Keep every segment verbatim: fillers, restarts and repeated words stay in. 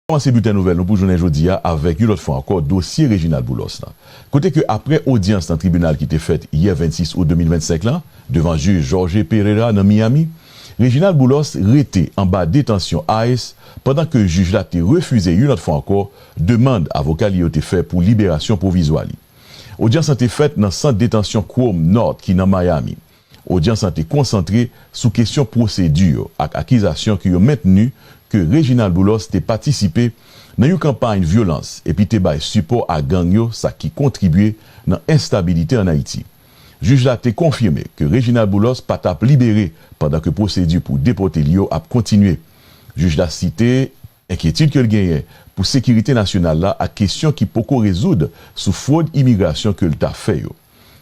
Kòmanse bilten nouvèl nou pou jounen jodi a avèk yon lòt fwa ankò dosye Reginald Boulos lan. Kote ke aprè odyans nan tribinal ki te fèt yè vennsis out de mil vennsenk lan, devan jij Jorge Pereira nan Miami, Reginald Boulos rete anba detansyon ICE pandan ke jij la te refize yon lòt fwa ankò demann avoka li yo te fè pou liberasyon pwovizwa li. Odyans lan te fèt nan sant detansyon Chrome North ki nan Miami. Odyans lan te konsantre sou kesyon pwosedi yo ak akizasyon ke yo mentni ke Reginald Boulos te patisipe nan yon kanpay vyolans epi te bay sipò a gang yo, sa ki kontribye nan enstabilite ann Ayiti. Jij la te konfime ke Reginald Boulos pa t ap libere pandan ke pwosedi pou depòte li yo ap kontinye. Jij la site enkyetid ke l genyen pou sekirite nasyonal la ak kesyon ki poko rezoud sou fwod imigrasyon ke l ta fè yo,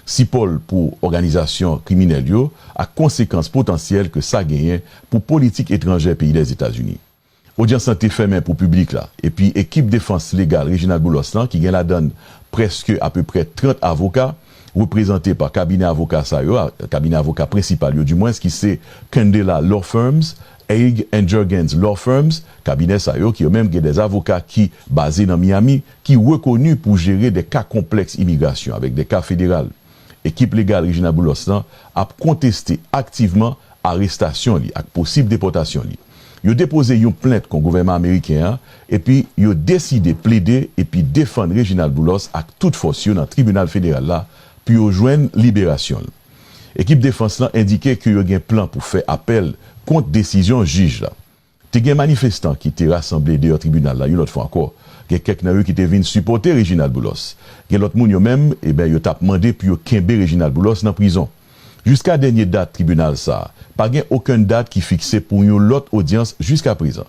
sipò l pou òganizasyon kriminèl yo ak konsekans potansyèl ke sa genyen pou politik etranjè peyi Lèzetazini. Odyans lan te fèmen pou piblik la, epi ekip defans legal Reginald Boulos lan, ki gen ladan l prèske apeprè trant avoka, reprezante pa kabinè avoka sa yo, a, kabinè avoka prensipal yo, dimwens, ki se Candela Law Firms, Hague and Jurgens Law Firms, kabinè sa yo, ki yo menm gen de avoka ki baze nan Miami, ki rekoni pou jere de ka konplèks imigrasyon avèk de ka federal. Ekip legal Reginald Boulos lan ap konteste aktivman arestasyon li ak posib depòtasyon li. Yo depoze yon plent kont gouvènman ameriken an, epi yo deside plede epi defann Reginald Boulos ak tout fòs yo nan tribinal federal la pou yo jwenn liberasyon l. Ekip defans lan endike ke yo gen plan pou fè apèl kont desizyon jij la. Te gen manifestan ki te rasanble deyò tribinal la yon lòt fwa ankò. Gen kèk nan yo ki te vin sipòte Reginald Boulos. Gen lòt moun yo menm, eben, yo t ap mande pou yo kenbe Reginald Boulos nan prizon. Jiska dènye dat tribinal sa a, pa gen okenn dat ki fikse pou yon lòt odyans jiskaprezan,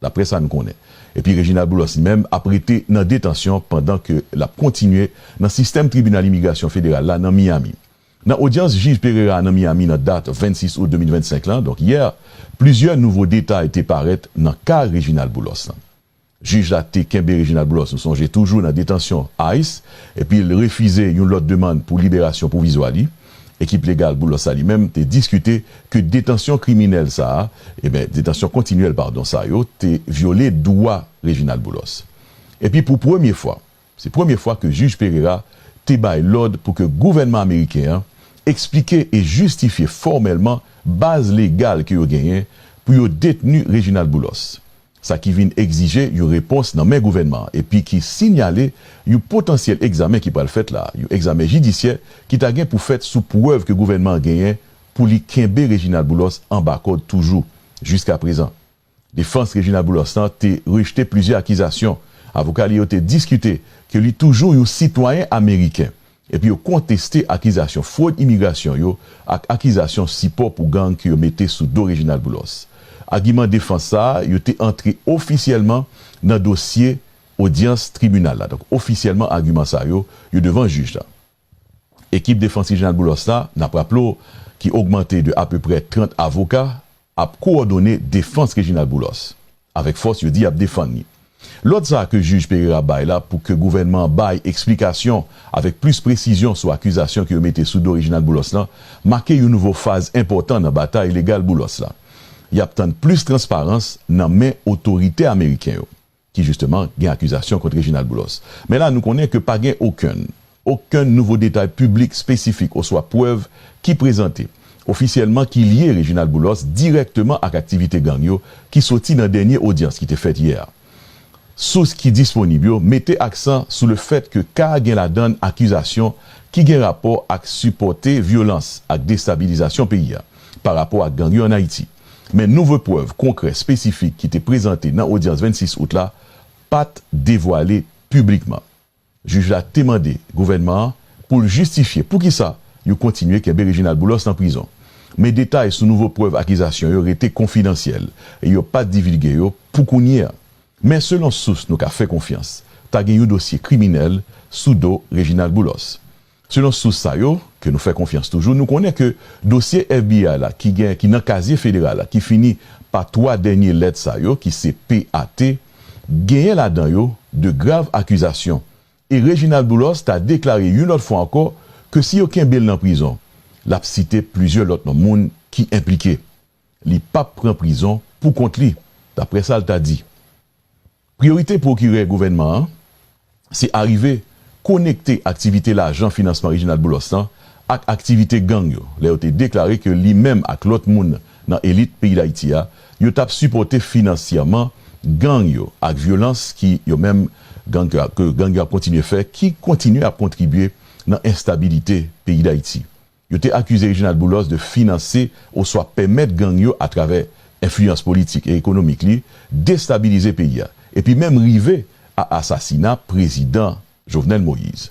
daprè sa n konnen. Epi Reginald Boulos li menm ap rete nan detansyon pandan ke l ap kontinye nan sistèm tribinal imigrasyon federal la nan Miami. Nan odyans jij Pereira nan Miami nan dat vennsis out de mil vennsenk lan, donk yè, plizyè nouvo detay te parèt nan ka Reginald Boulos lan. Jij la te kenbe Reginald Boulos, nou sonje, toujou nan detansyon ICE, epi l refize yon lòt demann pou liberasyon pwovizwa li. Ekip legal Boulos la li menm te diskite ke detansyon kriminèl sa a, eben, detansyon kontinyèl, padon, sa yo, te vyole dwa Reginald Boulos. Epi pou premye fwa, se premye fwa ke jij Pereira te bay lòd pou ke gouvènman ameriken an eksplike e jistifye fòmèlman baz legal ke yo genyen pou yo detni Reginald Boulos. Sa ki vin egzije yon repons nan men gouvènman an, epi ki sinyale yon potansyèl egzamen ki pral fèt la, yon egzamen jidisyè ki ta gen pou fèt sou prèv ke gouvènman an genyen pou li kenbe Reginald Boulos anba kòd toujou, jiskaprezan. Defans Reginald Boulos lan te rejte plizyè akizasyon. Avoka li yo te diskite ke li toujou yon sitwayen ameriken, epi yo konteste akizasyon fwod imigrasyon yo ak akizasyon sipò pou gang ke yo mete sou do Reginald Boulos. Agiman defans sa a, yo te antre ofisyèlman nan dosye odyans tribinal la. Donk, ofisyèlman, agiman sa yo, yo devan jij la. Ekip defans Reginald Boulos la, n ap raple w, ki ogmante de apeprè trant avoka, ap kowòdone defans Reginald Boulos. Avèk fòs, yo di y ap defann li. Lòd sa a ke jij Pereira bay la pou ke gouvènman an bay eksplikasyon avèk plis presizyon sou akizasyon ke yo mete sou do Reginald Boulos lan, make yon nouvo faz enpòtan nan batay legal Boulos la. Y ap tann plis transparans nan men otorite ameriken yo, ki jisteman gen akizasyon kont Reginald Boulos. Men la, nou konnen ke pa gen okenn, okenn nouvo detay piblik espesifik oswa prèv ki prezante ofisyèlman ki lye Reginald Boulos dirèkteman ak aktivite gang yo ki soti nan dènye odyans ki te fèt yè a. Sous ki disponib yo mete aksan sou lefèt ke ka a gen ladan l akizasyon ki gen rapò ak sipòte vyolans ak destabilizasyon peyi a pa rapò ak gang yo ann Ayiti. Men nouvo prèv konkrè espesifik ki te prezante nan odyans vennsis out la pa t devwale piblikman. Jij la te mande gouvènman an pou l jistifye poukisa yo kontinye kenbe Reginald Boulos nan prizon. Men detay sou nouvo prèv akizasyon yo rete konfidansyèl e yo pa t divilge yo pou kounye a. Men selon sous nou ka fè konfyans, ta gen yon dosye kriminèl sou do Reginald Boulos. Selon sous sa yo, ke nou fè konfyans toujou, nou konnen ke dosye FBI la ki gen, ki nan kazye federal la, ki fini pa twa dènye lèt sa yo, ki se P A T, genyen ladan yo de grav akizasyon. E Reginald Boulos ta deklare yon lòt fwa ankò ke si yo kenbe l nan prizon, l ap site plizyè lòt non moun ki enplike. Li p ap pran prizon pou kont li, daprè sa l ta di. Priyorite pwokirè gouvènman an se arive konekte aktivite lajan finansman Reginald Boulos lan ak aktivite gang yo, lè yo te deklare ke li menm ak lòt moun nan elit peyi Dayiti a, yo t ap sipòte finansyèman gang yo ak vyolans ki yo menm gang yo, ke gang yo ap kontinye fè, ki kontinye ap kontribye nan enstabilite peyi Dayiti. Yo te akize Reginald Boulos de finanse oswa pèmèt gang yo, atravè enfliyans politik e ekonomik li, destabilize peyi a, epi menm rive a asasina prezidan Jovenel Moïse.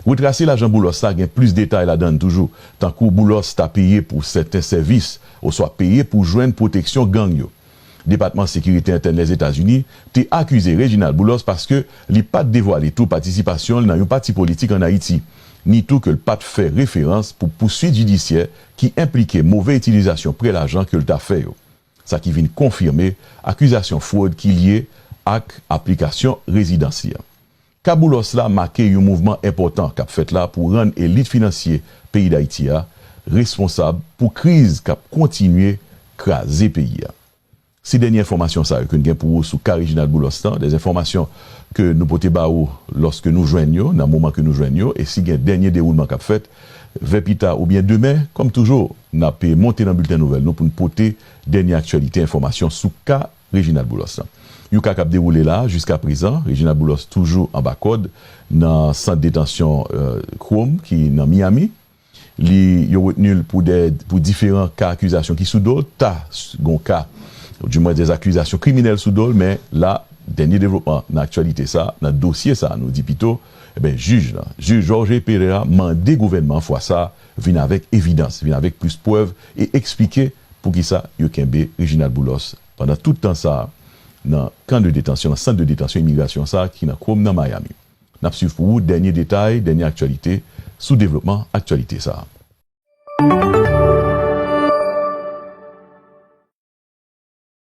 Retrase lajan Boulos la gen plis detay ladan l toujou, tankou Boulos ta peye pou sèten sèvis oswa peye pou jwenn pwoteksyon gang yo. Depatman Sekirite Entèn Lèzetazini te akize Reginald Boulos paske li pa t devwale tou patisipasyon l nan yon pati politik ann Ayiti, ni tou ke l pa t fè referans pou pouswit jidisyè ki enplike move itilizasyon prè lajan ke l ta fè yo. Sa ki vin konfime akizasyon fwod ki lye ak aplikasyon rezidans li an. Ka Boulos la make yon mouvman enpòtan k ap fèt la pou rann elit finansye peyi Dayiti a responsab pou kriz k ap kontinye kraze peyi a. Se dènye enfòmasyon sa yo ke n gen pou ou sou ka Reginald Boulos lan, de enfòmasyon ke nou pote ba ou lòske nou jwenn yo, nan moman ke nou jwenn yo, e si gen dènye dewoulman k ap fèt, vè pita oubyen demen, kòm toujou, n ap monte nan bilten nouvèl nou pou n pote dènye aktyalite enfòmasyon sou ka Reginald Boulos lan. Yon ka k ap dewoule la, jiska prezan, Reginald Boulos toujou anba kòd nan sant detansyon, euh, Krome ki nan Miami. Li, yo retni l pou de, pou diferan ka akizasyon ki sou do l, ta s-, gon ka, di mwen, de akizasyon kriminèl sou do l, men la, dènye devlopman nan aktyalite sa, nan dosye sa, nou di pito, eben, jij lan, jij Jorge Pereira mande gouvènman an fwa sa vin avèk evidans, vin avèk plis prèv e eksplike poukisa yo kenbe Reginald Boulos pandan tout tan sa a nan kan de detansyon, nan sant de detansyon imigrasyon sa a ki nan Krome nan Miami. N ap swiv pou ou dènye detay, dènye aktyalite sou devlopman aktyalite sa a.